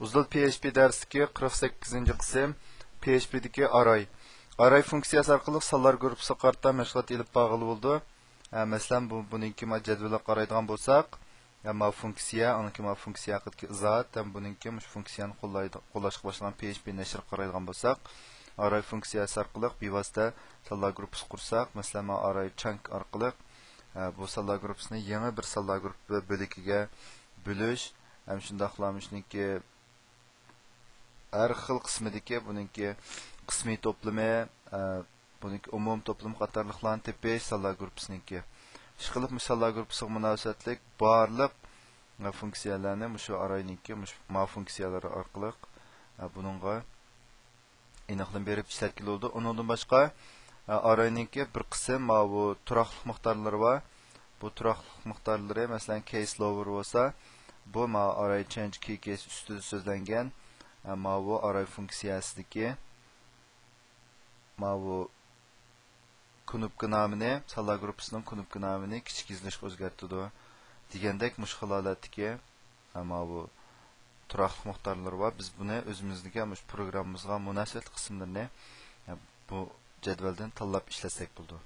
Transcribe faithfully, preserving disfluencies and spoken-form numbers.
ئۇزۇل پي ئېچ پى دەرسلىكى قىرىق سەككىزىنچى قىسىم، پي ئېچ پى دىكى ئاراي. ئاراي فۇنكسىيەسى ئارقىلىق سانلار گۇرۇپپىسىغا قارىتا مەشغۇلات ئېلىپ بارغىلى بولىدۇ. ھە، مەسىلەن، بۇ، بۇنىڭكى ما جەدۋەلگە قارايدىغان بولساق، ھە، ما فۇنكسىيە، ئانىڭكى ما فۇنكسىيە ھەققىدىكى ئىزاھات ھەم بۇنىڭكى مۇشۇ فۇنكسىيەنى قوللايدۇ-، قوللاشقا باشلىغان پي ئېچ پى نەشرىگە قارايدىغان بولساق، ئاراي فۇنكسىيەسى ئارقىلىق بىۋاسىتە سانلار گۇرۇپپىسى قۇرساق، مەسىلەن، ما ئاراي چانك ئارقىلىق، ھە، بۇ سانلار گۇرۇپپىسىنى يېڭى بىر سانلار گۇرۇپپا بۆلىكىگە بۆلۈش ھەم شۇنداقلا مۇشۇنىڭكى ھەر خىل قىسمىدىكى بۇنىڭكى قىسمىي توپلىمى، ئە، بۇنىڭكى ئومۇمىي توپلىمى قاتارلىقلارنى تېپىش سانلار گۇرۇپپىسىنىڭكى. ئىشقىلىپ، مۇشۇ سانلار گۇرۇپپىسىغا مۇناسىۋەتلىك بارلىق، ئە، فۇنكسىيەلەرنى مۇشۇ ئاراينىڭكى مۇشۇ ما فۇنكسىيەلىرى ئارقىلىق، ئە، بۇنىڭغا ئېنىقلىما بېرىپ ئىشلەتكىلى بولىدۇ. ئۇنىڭدىن باشقا، ئە، ئاراينىڭكى بىر قىسىم ماۋۇ تۇراقلىق مىقدارلىرى بار. بۇ تۇراقلىق مىقدارلىرى، مەسىلەن، كېيس لوۋېر بولسا، بۇ ماۋۇ ئاراي چېنج كېي كېيس ئۈستىدە سۆزلەنگەن، ئە، ماۋۇ ئاراي فۇنكسىيەسىدىكى ماۋۇ كۇنۇپكا نامىنى، سانلار گۇرۇپپىسىنىڭ كۇنۇپكا نامىنى كىچىك يېزىلىشقا ئۆزگەرتىدۇ. دېگەندەك مۇشۇ خىل ھالەتتىكى، ئە، ماۋۇ تۇراقلىق مىقدارلىرى بار. بىز بۇنى ئۆزىمىزنىڭكى مۇشۇ پروگراممىمىزغا مۇناسىۋەتلىك قىسىملىرىنى، ئە، بۇ جەدۋەلدىن تاللاپ ئىشلەتسەك بولىدۇ.